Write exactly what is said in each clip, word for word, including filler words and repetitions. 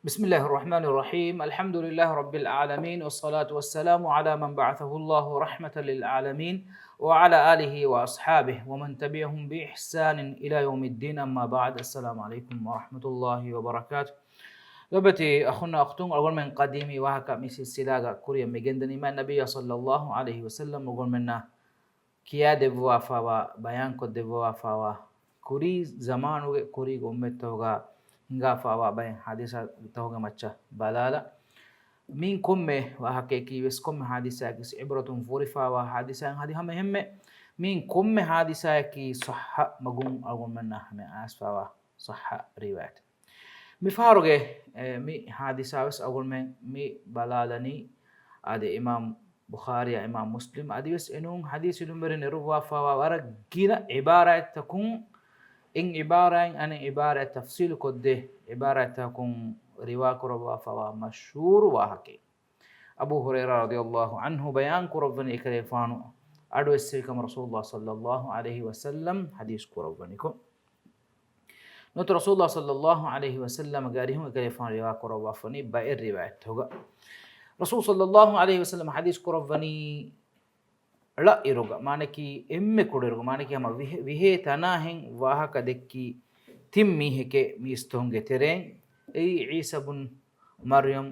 بسم الله الرحمن الرحيم. الحمد لله رب العالمين، والصلاة والسلام على من بعثه الله رحمة للعالمين، وعلى آله وأصحابه ومن تبعهم بإحسان إلى يوم الدين. أما بعد، السلام عليكم ورحمة الله وبركاته. ލޮބުވެތި އަޚުންނާ އުޚްތުން، އަޅުގަނޑުމެން ޤަދީމީ ވާހަކަ މި ސިލްސިލާގަ ކުރިއަށް މިގެންދަނީމާ، ނަބިއްޔާ ޞައްލައްލާހު ޢަލައިހި ވަސައްލަމް އަޅުގަނޑުމެންނަށް ކިޔާދެއްވާފާވާ، ބަޔާންކޮށްދެއްވާފާވާ، ކުރީ ޒަމާނުގެ ކުރީގެ އުއްމަތްތަކުގަ ހިނގާފާވާ ބައެއް ޙާދިސާތަކުގެ މައްޗަށް ބަލާލަ. މިއިން ކޮންމެ ވާހަކަޔަކީ ވެސް، ކޮންމެ ޙާދިސާއަކީ ވެސް ޢިބްރަތުން ފޯރިފާވާ ޙާދިސާއެއް ހަދި ހަމަ އެހެންމެ، މިއިން ކޮންމެ ޙާދިސާއަކީ ޞައްޙަ މަގުން އަޅުގަނޑުމެންނަށް ހަމަ އައިސްފާވާ ޞައްޙަ ރިވާޔަތެއް. މިފަހަރުގެ، އެ، މި ޙާދިސާ ވެސް އަޅުގަނޑުމެން މި ބަލާލަނީ، އާދެ، އިމާމް ބުޚާރީއާ އިމާމް މުސްލިމް އަދިވެސް އެނޫން ޙަދީޘް ޢިލްމުވެރިން ނެރުއްވާފާވާ ވަރަށް ގިނަ ޢިބާރާތްތަކުން، އެއް ޢިބާރާއިން އަނެއް ޢިބާރާތް ތަފްޞީލު ކޮށްދޭ ޢިބާރާތްތަކުން ރިވާކުރައްވާފާވާ މަޝްހޫރު ވާހަކައެއް. އަބޫ ހުރައިރާ ރަޟިޔައްލާހު ޢަންހު ބަޔާން ކުރައްވަނީ އެކަލޭފާނު އަޑުއެއްސެވި ކަމަށް ރަސޫލުﷲ ޞައްލައްލާހު ޢަލައިހި ވަސައްލަމް ޙަދީޘް ކުރައްވަނިކޮށް. ނުވަތަ ރަސޫލުﷲ ޞައްލައްލާހު ޢަލައިހި ވަސައްލަމްގެ އަރިހުން އެކަލޭފާނު ރިވާ ކުރައްވާފަނީ ބައެއް ރިވާޔަތްތަކުގަ. ރަސޫލު ޞައްލައްލާހު ޢަލައިހި ވަސައްލަމް ޙަދީޘް ކުރައްވަނީ ޅަ އިރުގަ، މާނަކީ އެންމެ ކުޑައިރުގަ، މާނަކީ ހަމަ ވިހެ، ވިހޭ ތަނާހެން ވާހަކަ ދެއްކި ތިން މީހެކޭ މީސްތަކުންގެ ތެރެއިން. އެއީ ޢީސާ ބުން މަރްޔަމް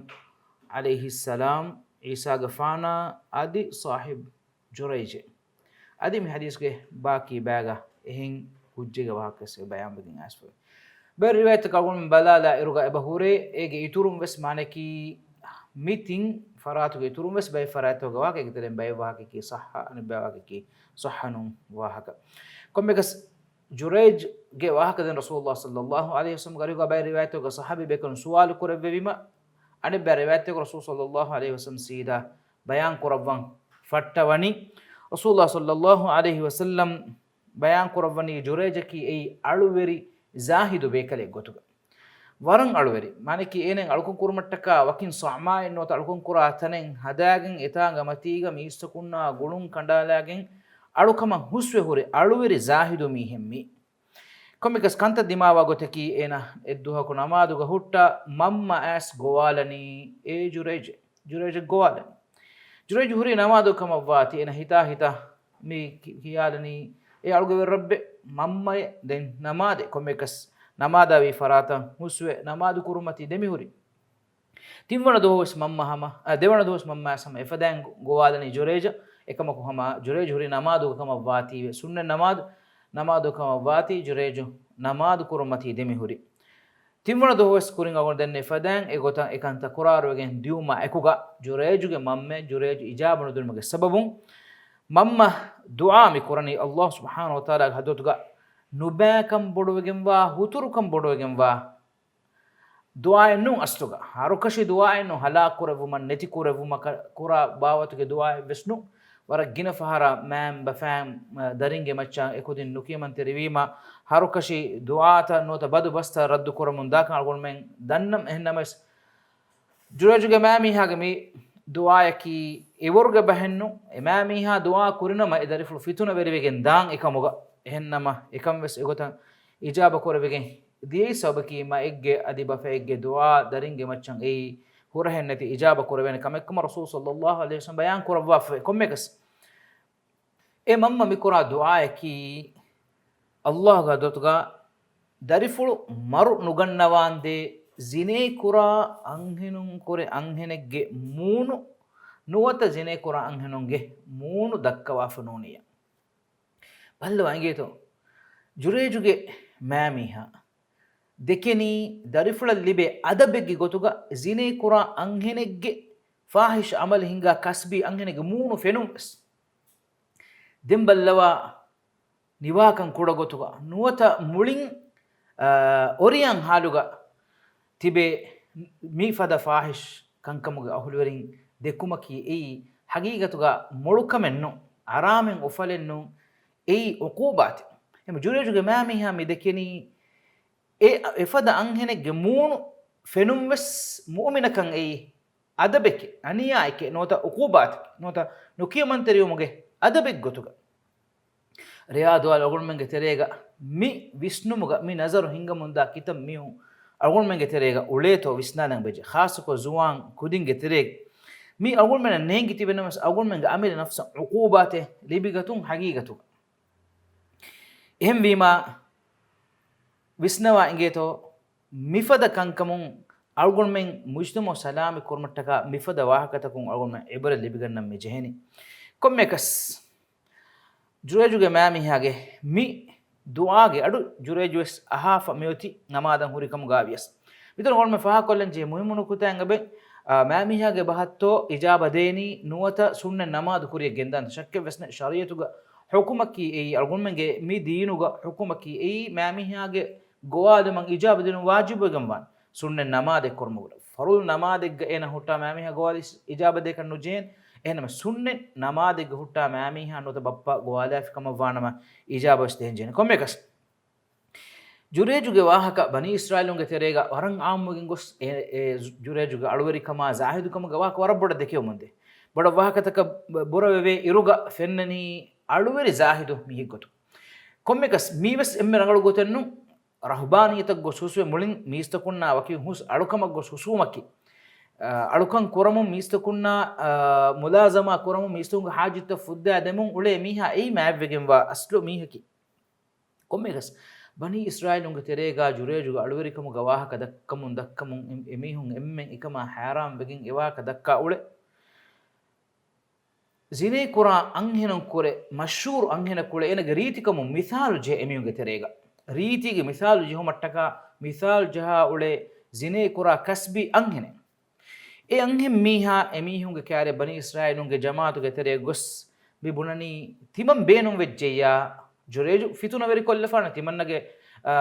ޢަލައިހިއްސަލާމް، ޢީސާގެފާނާ އަދި ޞާޙިބް ޖުރައިޖެއް. އަދި މި ޙަދީޘްގެ ބާކީ ބައިގަ އެހެން ކުއްޖެއްގެ ވާހަކަ ވެސް ބަޔާންވެގެން އައިސްފަވޭ. ބައެއް ރިވާޔަތްތަކަށް އަޅުގަނޑުމެން ބަލާލާ އިރުގަ އެބަ ހުރޭ، އޭގެ އިތުރުން ވެސް މާނައަކީ މި ތިން ފަރާތުގެ އިތުރުން ވެސް ބައެއް ފަރާތްތަކުގެ ވާހަކަ އޭގެ ތެރެއިން ބައެއް ވާހަކައަކީ ޞައްޙަ، އަނެއް ބައެއް ވާހަކައަކީ ޞައްޙަ ނޫން ވާހަކަ. ކޮންމެއަކަސް ޖުރައިޖްގެ ވާހަކަ ދެން ރަސޫލުﷲ ޞައްލައްލާހު ޢަލައިހި ވަސައްލަމްގެ އަރިހުގަ ބައެއް ރިވާޔަތްތަކުގަ ޞަޙާބީ ބޭކަލުން ސުވާލު ކުރެއްވެވީމަ، އަނެއް ބައެއް ރިވާޔަތްތަކުގަ ރަސޫލު ޞައްލައްލާހު ޢަލައިހި ވަސައްލަމް ސީދާ ބަޔާން ކުރައްވަން ފައްޓަވަނީ. ރަސޫލުﷲ ޞައްލައްލާހު ޢަލައިހި ވަސައްލަމް ބަޔާން ކުރައްވަނީ ޖުރައިޖަކީ އެއީ އަޅުވެރި ޒާހިދު ބޭކަލެއް ގޮތުގަ. ވަރަށް އަޅުވެރި. މާނައަކީ އޭނައަށް އަޅުކަން ކުރުމަށްޓަކާ ވަކިން ޞައުމާއެއް ނުވަތަ އަޅުކަން ކުރާ ތަނެއް ހަދާގެން އެތާނގެ މަތީގަ މީސްތަކުންނާ ގުޅުން ކަނޑާލާގެން އަޅުކަމަށް ހުސްވެ ހުރި އަޅުވެރި ޒާހިދު މީހެއް މީ. ކޮންމެއަކަސް ކަންތައް ދިމާވާ ގޮތަކީ އޭނަ އެއްދުވަހަކު ނަމާދުގަ ހުއްޓާ މަންމަ އައިސް ގޮވާލަނީ އޭ ޖުރައިޖެއް. ޖުރައިޖެއް ގޮވާލަނީ. ޖުރައިޖު ހުރީ ނަމާދު ކަމަށްވާތީ އޭނަ ހިތާ ހިތާ މި ކި-، ކިޔާލަނީ އޭ އަޅުގެ ވެރި ރައްބޭ، މަންމައޭ ދެން ނަމާދޭ. ކޮންމެއަކަސް ނަމާދާ ވީ ފަރާތަށް ހުސްވެ ނަމާދު ކުރުމަތީ ދެމިހުރި. ތިންވަނަ ދުވަހުވެސް މަންމަ ހަމަ، އަ، ދެވަނަ ދުވަހުވެސް މަންމަ އައިސް ހަމަ އެފަދައިން ގޮ-، ގޮވާލަނީ ޖުރައިޖަށް. އެކަމަކު ހަމަ ޖުރައިޖު ހުރީ ނަމާދުގަ ކަމަށް ވާތީވެ. ސުންނަތް ނަމާދު، ނަމާދު ކަމަށް ވާތީ ޖުރައިޖު ނަމާދު ކުރުމަތީ ދެމިހުރި. ތިންވަނަ ދުވަހުވެސް ކުރިން އަޅުގަނޑު ދެން އެފަދައިން އެގޮތަށް އެކަން ތަކުރާރުވެގެން ދިއުމާ އެކުގަ ޖުރައިޖުގެ މަންމައަށް ޖުރައިޖު އިޖާބަ ނުދިނުމުގެ ސަބަބުން މަންމަ ދުޢާ މި ކުރަނީ ﷲ ސުބްޙާނަހޫ ވަތަޢާލާގެ ޙަޟްރަތުގަ ނުބައިކަން ބޮޑުވެގެންވާ، ހުތުރުކަން ބޮޑުވެގެންވާ ދުޢާއެއް ނޫން އަސްލުގަ. ހަރުކަށި ދުޢާއެއް ނޫން، ހަލާކު ކުރެއްވުމަށް، ނެތި ކުރެއްވުމަކަށް ކުރާ ބާވަތުގެ ދުޢާއެއް ވެސް ނޫން. ވަރަށް ގިނަ ފަހަރަށް މައިން ބަފައިން، އަ، ދަރިންގެ މައްޗަށް އެކުދިން ނުކިޔަމަންތެރިވީމަ، ހަރުކަށި ދުޢާތައް ނުވަތަ ބަދު ބަސްތައް ރައްދު ކުރަމުން ދާކަން އަޅުގަނޑުމެން ދަންނަން. އެހެންނަމަވެސް، ޖުރައިޖުގެ މައިމީހާގެ މި ދުޢާއަކީ އެވަރުގެ ބަހެއް ނޫން. އެ މައިމީހާ ދުޢާ ކުރިނަމަ އެ ދަރިފުޅު ފިތުނަވެރިވެގެން ދާން އެކަމުގަ. އެހެންނަމަ އެކަން ވެސް އެގޮތަށް އިޖާބަ ކުރެވިގެން ދިޔައީ ސަބަބަކީ މައެއްގެ އަދި ބަފައެއްގެ ދުޢާ ދަރިންގެ މައްޗަށް އެއީ ހުރަހެއް ނެތި އިޖާބަ ކުރެވޭނެ ކަމެއްކަމަށް ރަސޫލު ޞައްލައްލާހު ޢަލައިހި ވަސައްލަމް ބަޔާން ކުރައްވާފައި. ކޮންމެއަކަސް އެ މަންމަ މިކުރާ ދުޢާއަކީ، ﷲގެ ޙަޟްރަތުގަ ދަރިފުޅު މަރު ނުގަންނަވާނދޭ، ޒިނޭ ކުރާ އަންހެނުން ކުރެ އަންހެނެއްގެ މޫނު ނުވަތަ ޒިނޭ ކުރާ އަންހެނުންގެ މޫނު ދައްކަވާފަ ނޫނިއްޔާ. ބައްލަވާ އިނގޭތޯ؟ ޖުރޭޖުގެ މައިމީހާ ދެކެނީ ދަރިފުޅަށް ލިބޭ އަދަބެއްގެ ގޮތުގަ ޒިނޭ ކުރާ އަންހެނެއްގެ ފާޙިޝް ޢަމަލު ހިންގާ ކަސްބީ އަންހެނެއްގެ މޫނު ފެނުން ވެސް. ދެން ބައްލަވާ ނިވާކަން ކުޑަގޮތުގަ ނުވަތަ މުޅިން، އާ، އޮރިޔާން ޙާލުގަ ތިބޭ މި ފަދަ ފާޙިޝް ކަންކަމުގެ އަހުލުވެރިން ދެކުމަކީ އެއީ ޙަޤީޤަތުގަ މޮޅުކަމެއް ނޫން، އަރާމެއް އުފަލެއް ނޫން، އެއީ ޢުޤޫބާތެއް. އެމަ ޖުރޭޖުގެ މައިމީހާ މި ދެކެނީ އެ އެފަދަ އަންހެނެއްގެ މޫނު ފެނުން ވެސް މުއުމިނަކަށް އެއީ އަދަބެކޭ، އަނިޔާއެކޭ، ނުވަތަ ޢުޤޫބާތެކޭ، ނުވަތަ ނުކިޔަމަންތެރިވުމުގެ އަދަބެއްގޮތުގަ. ރެޔާޟު އަޅުގަނޑުމެންގެ ތެރޭގަ މި ވިސްނުމުގަ މި ނަޒަރު ހިންގަމުންދާ ކިތައް މީހުން އަޅުގަނޑުމެންގެ ތެރޭގަ އުޅޭތޯ ވިސްނާލަން ބެޖެ. ޚާއްޞަކޮށް ޒުވާން ކުދިންގެ ތެރޭގަ މި އަޅުގަނޑުމެންނަށް ނޭނގި ތިބެނަމަސް އަޅުގަނޑުމެންގެ އަމިއްލަ ނަފްސަށް ޢުޤޫބާތެއް ލިބިގަތުން ޙަޤީޤަތުގަ. އެހެންވީމާ، ވިސްނަވާ އިނގޭތޯ، މިފަދަ ކަންކަމުން އަޅުގަނޑުމެން މުޖްތަމަޢު ސަލާމަތް ކުރުމަށްޓަކާ މިފަދަ ވާހަކަތަކުން އަޅުގަނޑުމެން ޢިބްރަތް ލިބިގަންނަން މި ޖެހެނީ. ކޮންމެއަކަސް، ޖުރޭޖުގެ މައިމީހާގެ މި ދުޢާގެ އަޑު ޖުރޭޖުވެސް އަހާފަ މިއޮތީ ނަމާދަށް ހުރި ކަމުގަ ވިޔަސް. މިތަނު އަޅުގަނޑުމެން ފާހަގަކޮށްލަން ޖެހޭ މުހިއްމު ނުކުތާއިން އެބަ، އާ، މައިމީހާގެ ބަހަށްތޯ އިޖާބަ ދޭނީ ނުވަތަ ސުންނަތް ނަމާދު ކުރިޔަށް ގެންދާން ޝައްކެއްވެސް ނެތް. ޝަރީޢަތުގަ ޙުކުމަކީ އެއީ، އަޅުގަނޑުމެންގެ މި ދީނުގަ ޙުކުމަކީ އެއީ، މައިމީހާގެ ގޮވާލުމަށް އިޖާބަ ދިނުން ވާޖިބުވެގެންވާނެ. ސުންނަތް ނަމާދެއް ކުރުމަށް ވުރެ. ފަރުޟު ނަމާދެއްގަ އޭނަ ހުއްޓާ މައިމީހާ ގޮވާލި އިޖާބަ ދޭކަށް ނުޖެހޭނެ. އެހެންނަމަ ސުންނަތް ނަމާދެއްގަ ހުއްޓާ މައިމީހާ ނުވަތަ ބައްޕަ ގޮވާލާފި ކަމަށްވާނަމަ އިޖާބަވެސް ދޭން ޖެހޭނެ. ކޮންމެއަކަސް، ޖުރޭޖުގެ ވާހަކަ ބަނީ އިސްރާއީލުންގެ ތެރޭގަ ވަރަށް ޢާއްމުވެގެން ގޮސް، އެ، އެ ޖުރޭޖުގެ އަޅުވެރިކަމާ ޒާހިދުކަމުގެ ވާހަކަ ވަރަށް ބޮޑަށް ދެކެވުމުންދޭ. ބޮޑަށް ވާހަކަތަކަށް ބުރަވެވޭ އިރުގަ ފެންނަނީ އަޅުވެރި ޒާހިދު މީހެއްގޮތުން. ކޮންމެއަކަސް މީވެސް އެންމެ ރަނގަޅު ގޮތެއްނު. ރަހުބާނިއްޔަތަށް ގޮސް ހުސްވެ މުޅިން މީސްތަކުންނާ ވަކި ހުސް އަޅުކަމަށް ގޮސް ހުސުވުމަކީ، އަ، އަޅުކަން ކުރަމުން މީސްތަކުންނާ، އަ، މުލާޒަމާ ކުރަމުން މީސްތަކުންގެ ޙާޖަތްތައް ފުއްދާ ދެމުން އުޅޭ މީހާ އެއީ މާތްވެގެންވާ އަސްލު މީހަކީ. ކޮންމެއަކަސް، ބަނީ އިސްރާއީލުންގެ ތެރޭގާ ޖުރޭޖުގެ އަޅުވެރިކަމުގެ ވާހަކަ ދައްކަމުން ދައްކަމުން އެ، އެމީހުން އެންމެން އެކަމާ ހައިރާންވެގެން އެވާހަކަ ދައްކާ އުޅެ. ޒިނޭ ކުރާ އަންހެނުން ކުރެ، މަޝްހޫރު އަންހެނަކު އުޅެ، އޭނަގެ ރީތިކަމުން މިސާލު ޖެހޭ އެމީހުންގެ ތެރޭގަ. ރީތީގެ މިސާލު ޖެހުމަށްޓަކާ މިސާލު ޖަހާ އުޅޭ ޒިނޭ ކުރާ ކަސްބީ އަންހެނެއް. އެ އަންހެން މީހާ އެމީހުންގެ ކާރިއަށް ބަނީ އިސްރާއީލުންގެ ޖަމާޢަތުގެ ތެރޭ ގޮސް މި ބުނަނީ ތިމަން ބޭނުން ވެއްޖެއްޔާ ޖުރޭޖު ފިތުނަވެރި ކޮށްލަފާނެ ތިމަންނަގެ، އާ،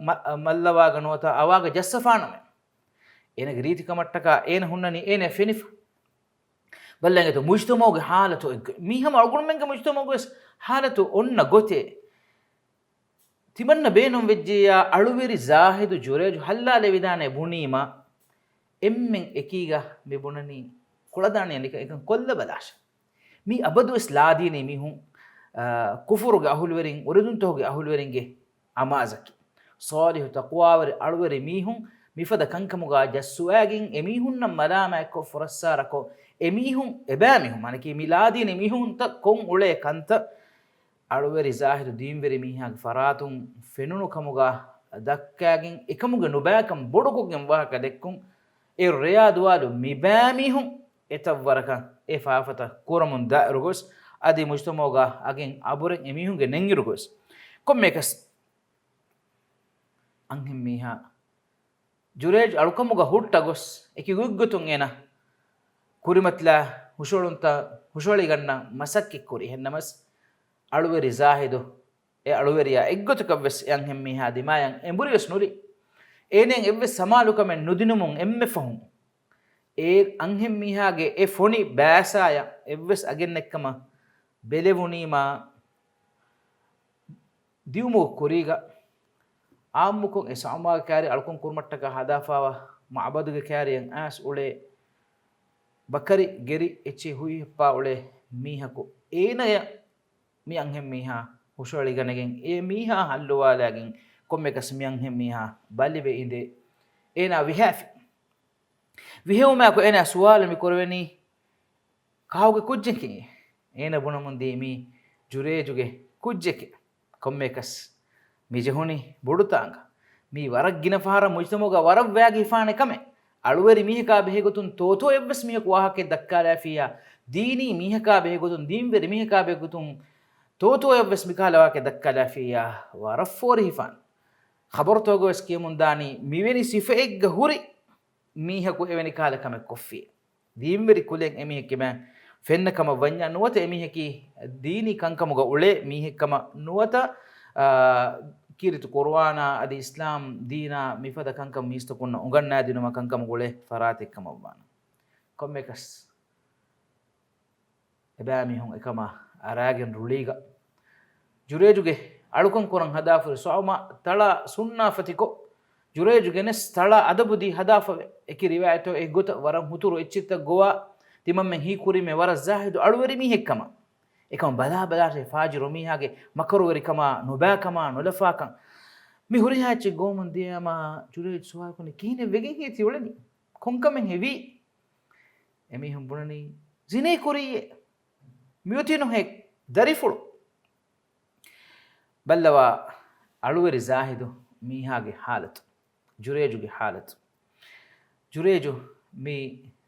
މަ-، މައްލަވާގަ ނުވަތަ އަވާގަ ޖައްސަފާނަމޭ. އޭނަގެ ރީތިކަމަށްޓަކާ އޭނަ ހުންނަނީ އޭނަ ފެނިފަ. ބައްލަނގެތަ މުޖްތަމަޢުގެ ޙާލަތު އެއްގޮތް. މީ ހަމަ އަޅުގަނޑުމެންގެ މުޖްތަމަޢުގެ ވެސް ޙާލަތު އޮންނަ ގޮތެއް. ތިމަންނަ ބޭނުން ވެއްޖެޔާ އަޅުވެރި ޒާހިދު ޖުރޭޖު ހައްލާލެވިދާނެ ބުނީމަ، އެންމެން އެކީގަ މި ބުނަނީ ކުޅަދާނި އަނެކަ އެކަން ކޮށްލަބަލާށެ. މީ އަބަދުވެސް ލާދީނީ މީހުން، އާ، ކުފުރުގެ އަހުލުވެރިން، އުރެދުންތަކުގެ އަހުލުވެރިންގެ އަމާޒަކީ. ޞާލިޙު ތަޤްވާވެރި އަޅުވެރި މީހުން މިފަދަ ކަންކަމުގާ ޖައްސުވާގެން އެމީހުންނަށް މަލާމާތްކޮށް ފުރައްސާރަކޮށް، އެމީހުން އެބައިމީހުން، މާނަކީ މި ލާދީނީ މީހުންތައް ކޮށް އުޅޭ ކަންތައް އަޅުވެރި ޒާހިދު ދީންވެރި މީހާގެ ފަރާތުން ފެނުނު ކަމުގާ ދައްކާގެން، އެކަމުގެ ނުބައިކަން ބޮޑުކޮށްގެން ވާހަކަ ދެއްކުން، އެ ރެޔާ ދުވާލު މިބައިމީހުން އެތައްވަރަކަށް އެ ފާފަތައް ކުރަމުން ދާއިރު ގޮސް، އަދި މުޖްތަމަޢުގާ އަގެއް އަބުރެއް އެމީހުންގެ ނެތްއިރު ގޮސް، ކޮންމެއަކަސް އަންހެން މީހާ ޖުރޭޖް އަޅުކަމުގަ ހުއްޓަ ގޮސް، އެކި ގޮތްގޮތުން އޭނަ ކުރިމަތިލާ ހުށަހެޅުންތައް ހުށަހެޅިގަންނަ މަސައްކަތްކުރި. އެހެންނަމަސް، އަޅުވެރި ޒާހިދު އެ އަޅުވެރިޔާ އެއްގޮތަކަށްވެސް އެ އަންހެންމީހާ ދިމާޔަށް އެނބުރިވެސް ނުލި. އޭނައަށް އެއްވެސް ސަމާލުކަމެއް ނުދިނުމުން އެންމެ ފަހުން، އެ އަންހެންމީހާގެ އެ ފޮނި ބައިސާޔަށް އެއްވެސް އަގެއް ނެތްކަމަށް ބެލެވުނީމާ، ދިއުމުގެ ކުރީގަ އާއްމުކޮށް އެ ސަޢުމާގެ ކާރި އަޅުކަން ކުރުމަށްޓަކާ ހަދާފާވާ މަޢުބަދުގެ ކާރިއަށް އައިސް އުޅޭ ބަކަރި ގެރި އެއްޗެހި ހުއިހައްޕާ އުޅޭ މީހަކު އޭނަޔަށް މި އަންހެންމީހާ ހުށަހެޅިގަނެގެން، އެ މީހާ ހައްލުވާލާގެން ކޮންމެއަކަސް މި އަންހެންމީހާ ބަލިވެ އިނދެ އޭނާ ވިހާފި. ވިހެއުމާއެކު އޭނާ ސުވާލު މި ކުރެވެނީ، ކާކުގެ ކުއްޖެކޭ؟ އޭނަ ބުނަމުންދީ މީ ޖުރޭޖުގެ ކުއްޖެކޭ. ކޮންމެއަކަސް މި ޖެހުނީ ބޮޑުތާނގަ. މީ ވަރަށް ގިނަ ފަހަރަށް މުޖްތަމަޢުގަ ވަރަށް ވައިގަ ހިފާނެ ކަމެއް. އަޅުވެރި މީހަކާ ބެހޭގޮތުން ތޯތޯއަށްވެސް މީހަކު ވާހަކައެއް ދައްކާލާފިއްޔާ، ދީނީ މީހަކާ ބެހޭގޮތުން، ދީންވެރި މީހަކާ ބެހޭގޮތުން ތޯތޯއަށްވެސް މިކަހަލަ ވާހަކައެއް ދައްކާލާފިއްޔާ، ވަރަށް ފޯރި ހިފާނެ. ޚަބަރުތަކުގަވެސް ކިޔަމުންދާނީ މިވެނި ސިފައެއްގަ ހުރި މީހަކު އެވެނި ކަހަލަ ކަމެއް ކޮށްފިއޭ. ދީންވެރި ކުލެއް އެމީހެއް ކިބައިން ފެންނަ ކަމަށް ވަންޏާ ނުވަތަ އެމީހަކީ ދީނީ ކަންކަމުގަ އުޅޭ މީހެއްކަމަށް ނުވަތަ، އާ، ކީރިތި ޤުރުއާނާ އަދި އިސްލާމް ދީނާ މިފަދަ ކަންކަން މީސްތަކުންނަށް އުނގަންނާދިނުމަށް ކަންކަމުގަ އުޅޭ ފަރާތެއްކަމަށްވާނެ. ކޮންމެއަކަސް އެބައިމީހުން އެކަމާ އަރާގެން ރުޅީގަ، ޖުރޭޖުގެ އަޅުކަން ކުރަން ހަދާފަ ހުރި ސަޢުމާ ތަޅާ ސުންނާފަތިކޮށް، ޖުރޭޖު ގެނެސް ތަޅާ އަދަބުދީ ހަދާފަވޭ. އެކި ރިވާޔަތު އެއްގޮތަށް ވަރަށް ހުތުރު އެއްޗިއްތައް ގޮވާ، ތިމަންމެން ހީކުރީމޭ ވަރަށް ޒާހިދު އަޅުވެރި މީހެއްކަމަށް. އެކަމަށް ބަލާބަލާށޭ ފާޖިރު މީހާގެ މަކަރުވެރިކަމާ، ނުބައިކަމާ، ނުލަފާކަން. މި ހުރިހާ އެއްޗެއް ގޮވަމުން ދިޔައިމާ ޖުރޭޖް ސުވާލު ކުރަނީ، ކިހިނެއް ވެގެން ހޭ ތި އުޅެނީ؟ ކޮންކަމެއް ހެވީ؟ އެމީހުން ބުނަނީ، ޒިނޭ ކުރީއޭ. މިއޮތީނުހޭ ދަރިފުޅު. ބައްލަވާ އަޅުވެރި ޒާހިދު މީހާގެ ހާލަތު، ޖުރޭޖުގެ ހާލަތު. ޖުރޭޖު މި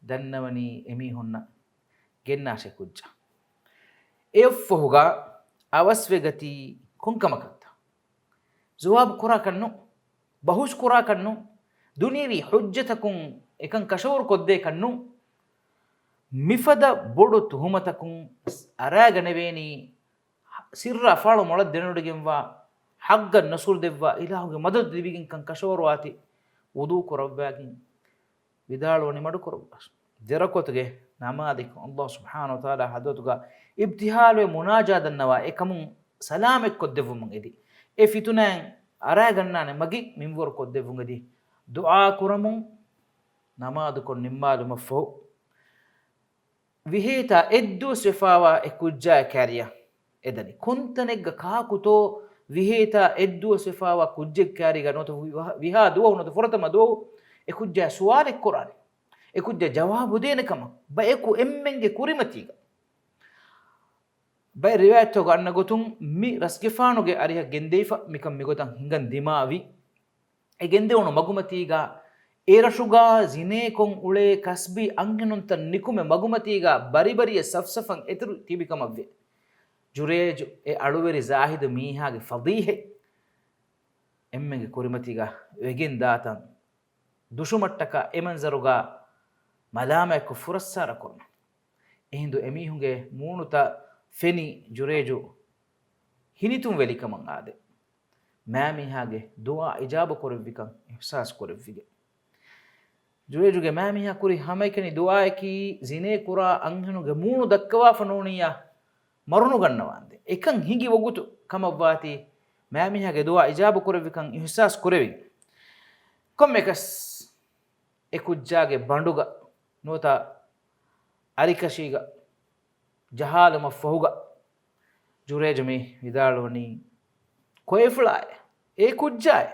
ދަންނަވަނީ އެމީހުންނަށް ގެންނާށޭ ކުއްޖާ. އެއަށްފަހުގަ އަވަސްވެގަތީ ކޮންކަމަކަށްތަ؟ ޖަވާބު ކުރާކަށްނު، ބަހުސް ކުރާކަށްނު، ދުނިޔެވީ ޙުއްޖަތަކުން އެކަން ކަށަވަރު ކޮށްދޭކަށްނު، މިފަދަ ބޮޑު ތުހުމަތަކުން އަރާގަނެވޭނީ، ސިއްރާ ފާޅު މޮޅަށް ދެނެވޮޑިގެންވާ، ޙައްޤަށް ނަޞްރު ދެއްވާ، އިލާހުގެ މަދަދު ލިބިގެންކަން ކަށަވަރުވާތި، ވުޟޫ ކުރައްވާގެން ވިދާޅުވަނީ މަޑުކުރައްވާށި. ދެރަކުޢަތުގެ ނަމާދަކުން ﷲ ސުބްޙާނަހޫ ވަތަޢާލާ ޙަޟްރަތުގަ އިބްތިހާލުވެ މުނާޖާ ދަންނަވާ އެކަމުން ސަލާމަތްކޮށްދެއްވުމުން އެދި، އެ ފިތުނައިން އަރާގަންނާނެ މަގެއް މިންވަރު ކޮށްދެއްވުން އެދި، ދުޢާ ކުރަމުން ނަމާދުކޮށް ނިންމާލުމަށްފަހު، ވިހޭތާ އެއްދުވަސް ވެފާވާ އެ ކުއްޖާއަށް ކާރިއަށް އެދަނީ. ކޮންތަނެއްގަ ކާކުތޯ ވިހޭތާ އެއްދުވަސް ވެފާވާ ކުއްޖެއް ކާރިގަ ނުވަތަ ވި-، ވިހާ ދުވަހު ނުވަތަ ފުރަތަމަ ދުވަހު އެ ކުއްޖާ ސުވާލެއް ކުރާނެ. އެ ކުއްޖާ ޖަވާބު ދޭނެ ކަމަށް ބަޔަކު އެންމެންގެ ކުރިމަތީގަ. ބައެއް ރިވާޔަތްތަކުގަ އަންނަ ގޮތުން މި ރަސްގެފާނުގެ އަރިހަށް ގެންދެވިފަ މިކަން މިގޮތަށް ހިނގަން ދިމާވި. އެ ގެންދެވުނު މަގުމަތީގަ އެރަށުގަ ޒިނޭކޮށް އުޅޭ ކަސްބީ އަންހެނުންތައް ނިކުމެ މަގުމަތީގަ ބަރިބަރިއަށް ސަފްސަފަން އެތެރެ ތިބި ކަމަށްވެ. ޖުރޭޖު އެ އަޅުވެރި ޒާހިދު މީހާގެ ފަޟީޙަތް އެންމެންގެ ކުރިމަތީގަ ވެގެން ދާތަން ދުށުމަށްޓަކާ އެ މަންޒަރުގަ މަލާމާތްކޮށް ފުރައްސާރަ ކުރުމަށް. އެހިނދު އެމީހުންގެ މޫނުތައް ފެނި ޖުރޭޖު ހިނިތުންވެލިކަމަށް އާދެ، މާމީހާގެ ދުޢާ އިޖާބަ ކުރެއްވިކަން އިޙްސާސް ކުރެއްވިގެން. ޖުރޭޖުގެ މާމީހާ ކުރި ހަމައެކަނި ދުޢާއަކީ ޒިނޭ ކުރާ އަންހެނުގެ މޫނު ދައްކަވާފަ ނޫނިއްޔާ މަރުނުގަންނަވާނދެ. އެކަން ހިނގި ވަގުތު ކަމަށްވާތީ މާމީހާގެ ދުޢާ އިޖާބަ ކުރެއްވިކަން އިޙްސާސް ކުރެވިގެން. ކޮންމެކަސް އެ ކުއްޖާގެ ބަނޑުގަ ނުވަތަ އަރިކަށީގަ ޖަހާލުމަށްފަހުގަ ޖުރޭޖު މި ވިދާޅުވަނީ، ކޮއެފުޅާއޭ؟ އޭ ކުއްޖާއޭ؟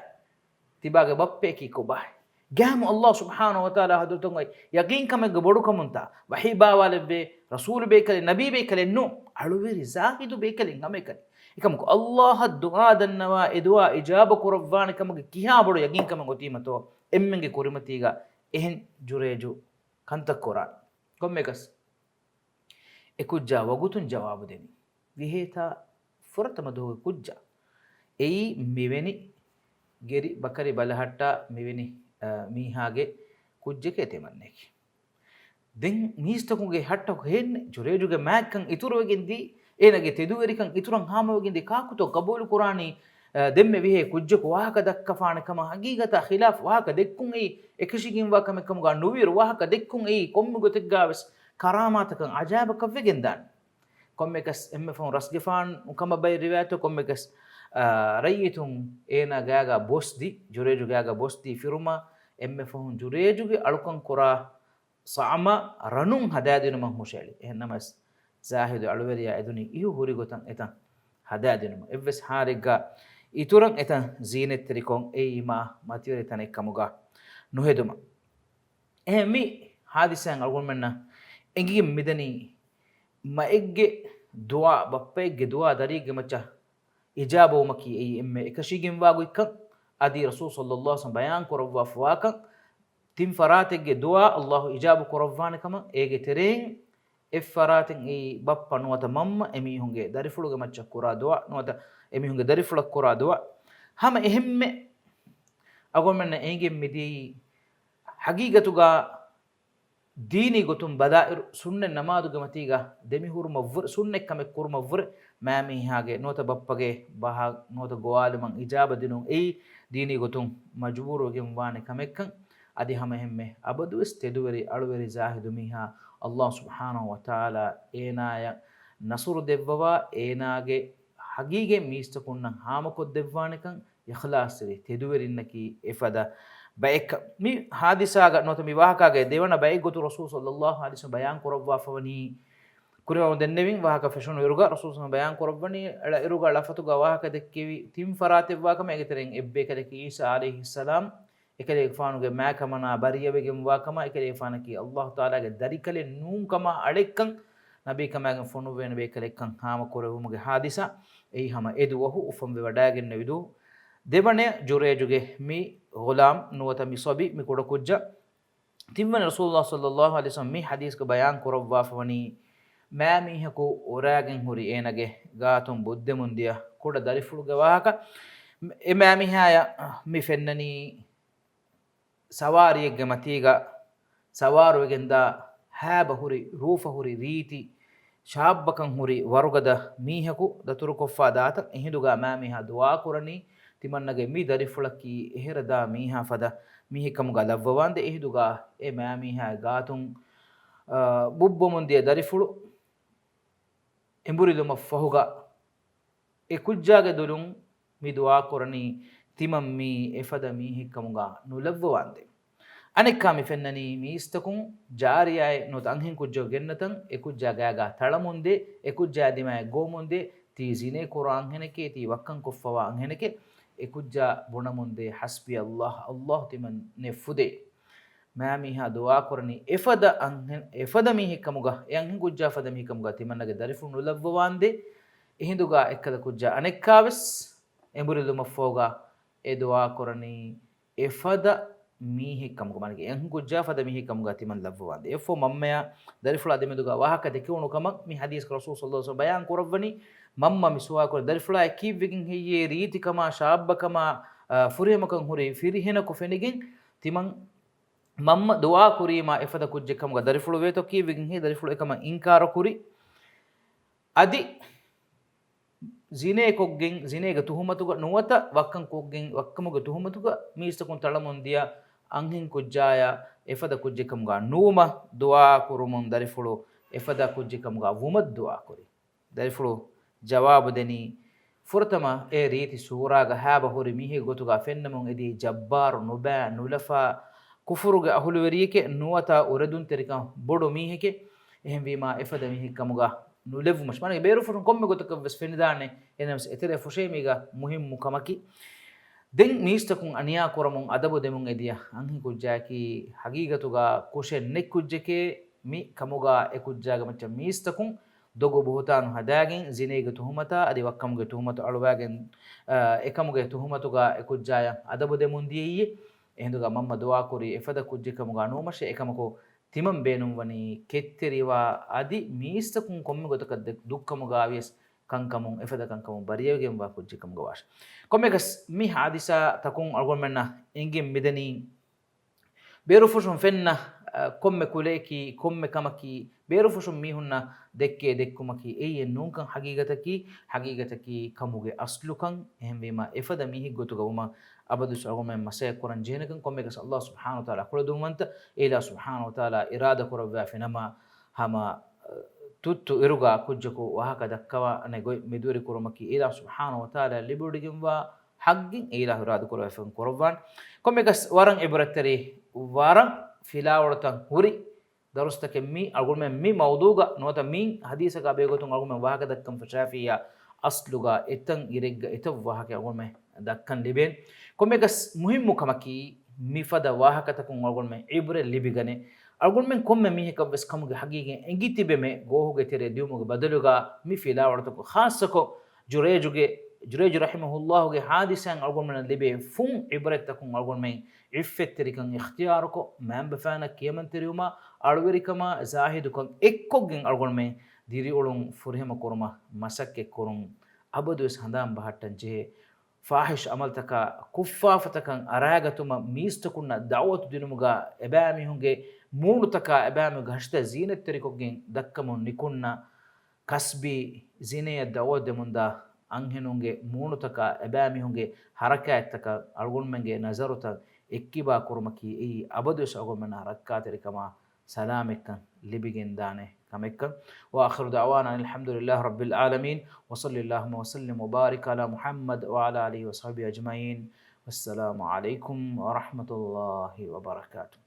ތިބާގެ ބައްޕަޔަކީ ކޮބާހޭ؟ ގާމު ﷲ ސުބްޙާނަހޫ ވަތަޢާލާ ޙަޟްރަތުން އޮތް ޔަޤީންކަމެއްގެ ބޮޑުކަމުންތާ؟ ވަޙީ ބާވާލެއްވޭ، ރަސޫލު ބޭކަލެއް، ނަބީ ބޭކަލެއް ނޫން. އަޅުވެރި ޒާހިދު ބޭކަލެއް ހަމައެކަނި. އެކަމަކު ﷲ އަށް ދުޢާ ދަންނަވާ އެ ދުޢާ އިޖާބަ ކުރައްވާނެ ކަމުގެ ކިހާ ބޮޑު ޔަޤީންކަމެއް އޮތީމަތޯ އެންމެންގެ ކުރިމަތީގަ އެހެން ޖުރޭޖު ކަންތައް ކުރާނެ. ކޮންމެކަސް އެ ކުއްޖާ ވަގުތުން ޖަވާބު ދެނީ. ވިހޭތާ ފުރަތަމަ ދުވަހުގެ ކުއްޖާ. އެއީ މިވެނި ގެރި ބަކަރި ބަލަހައްޓާ މިވެނި، އަ، މީހާގެ ކުއްޖެކޭ ތިމަންނެކޭ. ދެން މީސްތަކުންގެ ހައްޓަކު ހޭންނެ ޖުރޭޖުގެ މާތްކަން އިތުރުވެގެން ދީ، އޭނަގެ ތެދުވެރިކަން އިތުރަށް ހާމަވެގެން ދީ، ކާކުތޯ ޤަބޫލު ކުރާނީ، އަ، ދެންމެ ވިހޭ ކުއްޖަކު ވާހަކަ ދައްކަފާނެ ކަމަށް؟ ހަގީގަތާ ޚިލާފު ވާހަކަ ދެއްކުން އެއީ އެކަށީގެންވާ ކަމެއް ކަމުގަ ނުވިއިރު، ވާހަކަ ދެއްކުން އެއީ ކޮންމެ ގޮތެއްގާވެސް ކަރާމާތަކަށް އަޖާއިބަކަށް ވެގެންދާނެ. ކޮންމެކަސް އެންމެ ފަހުން ރަސްގެފާނު ކަމަށް ބައެއް ރިވާޔަތު، ކޮންމެކަސް، އާ، ރައްޔިތުން އޭނާ ގާގަ ބޮސްދި، ޖުރޭޖު ގާގަ ބޮސްދީ ފިރުމަށް އެންމެ ފަހުން ޖުރޭޖުގެ އަޅުކަން ކުރާ ސަޢަމަށް ރަނުން ހަދާދިނުމަށް ހުށައެޅި. އެހެންނަމަވެސް، ޒާހިދު އަޅުވެރިޔާ އެދުނީ އިހު ހުރި ގޮތަށް އެތަން ހަދާދިނުމަށް. އެއްވެސް ހާލެއްގަ އިތުރަށް އެތަން ޒީނަތްތެރިކޮށް އެއީ މާ މަތިވެރި ތަނެއް ކަމުގަ ނުހެދުމަށް. އެހެން މި ހާދިސާއިން އަޅުގަނޑުމެންނަށް އެނގިގެން މިދަނީ މައެއްގެ ދުޢާ، ބައްޕައެއްގެ ދުޢާ ދަރިއެއްގެ މައްޗަށް އިޖާބަވުމަކީ އެއީ އެންމެ އެކަށީގެންވާ ގޮތްކަން. އަދި ރަސޫލު ޞައްލައްލާހު ޢަލައިހި ވަސައްލަމަ ބަޔާން ކުރައްވާފަވާކަން، ތިން ފަރާތެއްގެ ދުޢާ ﷲ އިޖާބަ ކުރައްވާނެ ކަމަށް. އޭގެ ތެރެއިން އެއް ފަރާތެއް އެއީ ބައްޕަ ނުވަތަ މަންމަ އެމީހުންގެ ދަރިފުޅުގެ މައްޗަށް ކުރާ ދުޢާ ނުވަތަ އެމީހުންގެ ދަރިފުޅަށް ކުރާ ދުޢާ. ހަމަ އެހެންމެ އަޅުގަނޑުމެންނަށް އެނގިގެން މިދިޔައީ ހަގީގަތުގަ ދީނީ ގޮތުން ބަލާއިރު، ސުންނަތް ނަމާދުގެ މަތީގަ ދެމިހުރުމަށްވުރެ، ސުންނަތް ކަމެއް ކުރުމަށްވުރެ، މާމީހާގެ ނުވަތަ ބައްޕަގެ ބަހަށް ނުވަތަ ގޮވާލުމަށް އިޖާބަ ދިނުން އެއީ ދީނީ ގޮތުން މަޖުބޫރުވެގެން ވާނެ ކަމެއްކަން. އަދި ހަމައެހެންމެ އަބަދުވެސް ތެދުވެރި އަޅުވެރި ޒާހިދު މީހާ ﷲ ސުބްޙާނަހޫ ވަތަޢާލާ އޭނާޔަށް ނަޞްރު ދެއްވަވާ، އޭނާގެ ހަގީގަތް މީސްތަކުންނަށް ހާމަކޮށްދެއްވާނެކަން، އިޚްލާޞްތެރި ތެދުވެރިންނަކީ އެފަދަ ބައެއްކަން. މި ހާދިސާގަ ނުވަތަ މި ވާހަކާގެ ދެވަނަ ބައެއްގޮތުން ރަސޫލު ޞައްލައްލާހު ޢަލައިހި ވަސައްލަމަ ބަޔާން ކުރައްވާފަވަނީ، ކުރިމަގު ދެންނެވިން ވާހަކަ ފެށުނު އިރުގަ ރަސޫލު ބަޔާން ކުރައްވަނީ، އަޅަ އިރުގަ ޅަފަތުގަ ވާހަކަ ދެއްކެވި ތިން ފަރާތެއް ވާކަމަށް. އޭގެ ތެރެއިން އެއްބަޔަކަށް ދެއްކި އީސާ ޢަލައިހިއްސަލާމް އެކަލޭގެފާނުގެ މާކަމަނާ ބަރީއަވެގެން ވާކަމަށް، އެކަލޭގެފާނަކީ ﷲ ތަޢާލާގެ ދަރިކަލެއް ނޫންކަމާ އަޅެއްކަން، ނަބީކަމާގެން ފޮނުއްވޭނެ ބޭކަލެއްކަން ހާމަކުރެއްވުމުގެ ހާދިސާ. އެއީ ހަމަ އެ ދުވަހު އުފަންވެވަޑައިގެންނެވި ދުވަހު. ދެވަނަ ޖުރޭޖުގެ މި ޣުލާމް ނުވަތަ މި ޞަބީ، މި ކުޑަކުއްޖާ. ތިންވަނަ ރަސޫލުﷲ ޞައްލަﷲ ޢަލައިހި ވަސައްލަމް މި ޙަދީޘްގަ ބަޔާން ކުރައްވާފަވަނީ، މާމީހަކު އުރާގެން ހުރި އޭނަގެ ގާތުން ބުއްދެމުން ދިޔަ ކުޑަ ދަރިފުޅުގެ ވާހަކަ. އެ މާމީހާޔަށް މި ފެންނަނީ ސަވާރިއެއްގެ މަތީގަ ސަވާރުވެގެންދާ ހައިބަ ހުރި، ރޫފަ ހުރި ރީތި، ޝާއްބަކަން ހުރި ވަރުގަދަ މީހަކު ދަތުރުކޮށްފާ ދާތަން. އެހިނދުގަ މާމީހާ ދުޢާކުރަނީ، ތިމަންނަގެ މި ދަރިފުޅަކީ އެހެރަދާ މީހާ ފަދަ މީހެއްކަމުގަ ލައްވަވާނދޭ. އެހިނދުގަ އެ މާމީހާގެ ގާތުން، އާ، ބުއްދެމުން ދިޔަ ދަރިފުޅު އެނބުރިލުމަށްފަހުގަ އެ ކުއްޖާގެ ދުލުން މި ދުޢާކުރަނީ، ތިމަން މީ އެފަދަ މީހެއްކަމުގަ ނުލައްވަވާނދޭ. އަނެއްކާ މި ފެންނަނީ މީސްތަކުން ޖާރިޔާއެއް ނުވަތަ އަންހެން ކުއްޖަކު ގެންނަތަން އެ ކުއްޖާ ގާގާ ތަޅަމުންދޭ، އެ ކުއްޖާ ދިމާއަށް ގޮވަމުންދޭ، ތީ ޒިނޭ ކުރާ އަންހެނެކޭ، ތީ ވައްކަން ކޮށްފަވާ އަންހެނެކޭ، އެ ކުއްޖާ ބުނަމުންދޭ، ޙަސްބި ﷲ، ﷲ ތިމަން ނެއްފުދޭ. މާމީހާ ދުޢާކުރަނީ އެފަދަ އަންހެން، އެފަދަ މީހެއްކަމުގަ، އެ އަންހެން ކުއްޖާ ފަދަ މީހެއްކަމުގަ ތިމަންނަގެ ދަރިފުޅު ނުލައްވަވާނދޭ. އެހިނދުގަ އެއްކަލަ ކުއްޖާ އަނެއްކާވެސް އެނބުރިލުމަށްފަހުގަ އެ ދުޢާކުރަނީ އެފަދަ މީހެއްކަމުގަ، މާނައަކީ އެ އަންހެން ކުއްޖާ ފަދަ މީހެއްކަމުގަ ތިމަން ލައްވަވާނދޭ. އެއަށްފަހު މަންމަޔާ ދަރިފުޅާ ދެމެދުގަ ވާހަކަ ދެކެވުނު ކަމަށް މި ޙަދީޘްގަ ރަސޫލު ޞައްލަﷲ ޢަލައިހި ވަސައްލަމް ބަޔާން ކުރައްވަނީ، މަންމަ މި ސުވާލު ކުރަނީ، ދަރިފުޅާ ކީއްވެގެން ހެއްޔޭ ރީތިކަމާ، ޝާއްބަކަމާ، އާ، ފުރިހަމަކަން ހުރި ފިރިހެނަކު ފެނިގެން ތިމަން މަންމަ ދުޢާ ކުރީމާ އެފަދަ ކުއްޖެއް ކަމުގަ ދަރިފުޅު ވޭތޯ ކީއްވެގެން ހެއްޔޭ ދަރިފުޅު އެކަމަށް އިންކާރު ކުރި؟ އަދި ޒިނޭކޮށްގެން، ޒިނޭގެ ތުހުމަތުގަ ނުވަތަ ވައްކަން ކޮށްގެން، ވައްކަމުގެ ތުހުމަތުގަ މީސްތަކުން ތަޅަމުން ދިޔަ އަންހެން ކުއްޖާޔަށް އެފަދަ ކުއްޖެއް ކަމުގަ ނުވުމަށް ދުޢާ ކުރުމުން ދަރިފުޅު އެފަދަ ކުއްޖެއް ކަމުގަ ވުމަށް ދުޢާ ކުރި. ދަރިފުޅު ޖަވާބު ދެނީ، ފުރަތަމަ އެ ރީތި ސޫރާގަ ހާބަ ހުރި މީހެއްގެ ގޮތުގަ ފެންނަމުން އެދި ޖައްބާރު ނުބައި ނުލަފާ ކުފުރުގެ އަހުލުވެރިއެކޭ ނުވަތަ އުރެދުންތެރިކަން ބޮޑު މީހެކޭ. އެހެންވީމާ އެފަދަ މީހެއްކަމުގަ ނުލެއްވުމަށް މާނައަކީ ބޭރުފުށުން ކޮންމެ ގޮތަކަށްވެސް ފެނިދާނެ. އެހެނަސް އެތެރެ ފުށޭ މީގަ މުހިއްމު ކަމަކީ ދެން މީސްތަކުން އަނިޔާ ކުރަމުން އަދަބު ދެމުން އެދިޔަ އަންހެން ކުއްޖާއަކީ ހަގީގަތުގަ ކުށެއް ނެތް ކުއްޖެކޭ. މި ކަމުގަ އެ ކުއްޖާގެ މައްޗަށް މީސްތަކުން ދޮގު ބުހުތާނު ހަދާގެން، ޒިނޭގެ ތުހުމަތާ އަދި ވައްކަމުގެ ތުހުމަތު އަޅުވާގެން، އާ، އެކަމުގެ ތުހުމަތުގަ އެ ކުއްޖާޔަށް އަދަބު ދެމުން ދިޔައީ. އެހިނދުގަ މަންމަ ދުޢާކުރީ އެފަދަ ކުއްޖެއް ކަމުގަ ނުވުމަށޭ. އެކަމަކު ތިމަން ބޭނުންވަނީ ކެތްތެރިވާ އަދި މީސްތަކުން ކޮންމެ ގޮތަކަށް ދެ-، ދުއްކަމުގަވިޔަސް ކަންކަމުން އެފަދަ ކަންކަމުން ބަރީއަވެގެންވާ ކުއްޖެއް ކަމުގަ ވާށި. ކޮންމެއަކަސް މި ޙާދިސާތަކުން އަޅުގަނޑުމެންނަށް އެނގިން މިދަނީ ބޭރުފުށުން ފެންނަ، އަ، ކޮންމެ ކުލަޔަކީ، ކޮންމެ ކަމަކީ، ބޭރުފުށުން މީހުންނަށް ދެއްކޭ ދެއްކުމަކީ އެއީ އެއްނޫންކަން ޙަގީގަތަކީ، ޙަގީގަތަކީ ކަމުގެ އަސްލުކަން. އެހެންވީމާ އެފަދަ މީހެއްގެ ގޮތުގަ ވުމަށް އަބަދުވެސް އަޅުގަނޑުމެން މަސައްކަތް ކުރަން ޖެހޭނެކަން ކޮންމެއަކަސް ﷲ ސުބްޙާނަހޫ ވަތަޢާލާ ކުޅަދުންވަންތަ. އެ އިލާހު ސުބްޙާނަހޫ ވަތަޢާލާ އިރާދަ ކުރައްވާފިނަމަ ހަމަ، އަ، ތުއްތު އިރުގަ ކުއްޖަކު ވާހަކަ ދައްކަވާނެ ގޮތް މެދުވެރި ކުރުމަކީ އެ އިލާހު ސުބްޙާނަހޫ ވަތަޢާލާ ލިބިވޮޑިގެންވާ ޙައްޤެއް. އެ އިލާހު އިރާދަ ކުރެވޭފަ ކުރައްވާނެ. ކޮންމެއަކަސް ވަރަށް ޢިބްރަތްތެރި، ވަރަށް ފިލާވަޅުތައް ހުރި ދަރުސްތަކެއް މީ. އަޅުގަނޑުމެން މި މައުޟޫޢުގަ ނުވަތަ މި ޙަދީޘަކާ ބެހޭގޮތުން އަޅުގަނޑުމެން ވާހަކަ ދައްކަން ފަށާފިއްޔާ އަސްލުގަ އެތައް އިރެއްގަ އެތައް ވާހަކަ އަޅުގަނޑުމެން ދައްކަން ލިބޭނެ. ކޮންމެއަކަސް މުހިއްމު ކަމަކީ މިފަދަ ވާހަކަތަކުން އަޅުގަނޑުމެން ޢިބްރަތް ލިބިގަނެ. އަޅުގަނޑުމެން ކޮންމެ މީހަކަށްވެސް ކަމުގެ ޙަޤީޤަތް އެނގިތިބެމެ ގޯހުގެ ތެރެއަށް ދިއުމުގެ ބަދަލުގަ މި ފިލާވަޅުތަކުން ޚާއްޞަކޮށް ޖުރޭޖުގެ، ޖުރޭޖު ރަޙިމަހުﷲގެ ޙާދިސާއިން އަޅުގަނޑުމެންނަށް ލިބޭ ފުން ޢިބްރަތްތަކުން އަޅުގަނޑުމެން ޢިއްފަތްތެރިކަން އިޚްތިޔާރުކޮށް، މައިންބަފައިންނަށް ކިޔަމަންތެރިވުމާ، އަޅުވެރިކަމާ، ޒާހިދުކަން އެއްކޮށްގެން އަޅުގަނޑުމެން ދިރިއުޅުން ފުރިހަމަ ކުރުމަށް މަސައްކަތް ކުރުން އަބަދުވެސް ހަނދާން ބަހައްޓަން ޖެހޭ. ފާޙިޝް ޢަމަލުތަކާ، ކުށްފާފަތަކަށް އަރާގަތުމަށް މީސްތަކުންނަށް ދަޢުވަތު ދިނުމުގަ އެބައިމީހުންގެ މޫނުތަކާ އެބައިމީހުންގެ ހަށިތައް ޒީނަތްތެރިކޮށްގެން ދައްކަމުން ނިކުންނަ ކަސްބީ ޒިނޭއަށް ދަޢުވަތު ދެމުންދާ އަންހެނުންގެ މޫނުތަކާ އެބައިމީހުންގެ ޙަރަކާތްތަކަށް އަޅުގަނޑުމެންގެ ނަޒަރުތައް އެއްކިބާ ކުރުމަކީ އެއީ އަބަދުވެސް އަޅުގަނޑުމެންނަށް ރައްކާތެރިކަމާ ސަލާމަތްކަން ލިބިގެންދާނެ ކަމެއްކަން. وآخر دعوانا أن الحمد لله رب العالمين، وصل اللهم وسلم وبارك على محمد وعلى آله وصحبه أجمعين. والسلام عليكم ورحمة الله وبركاته.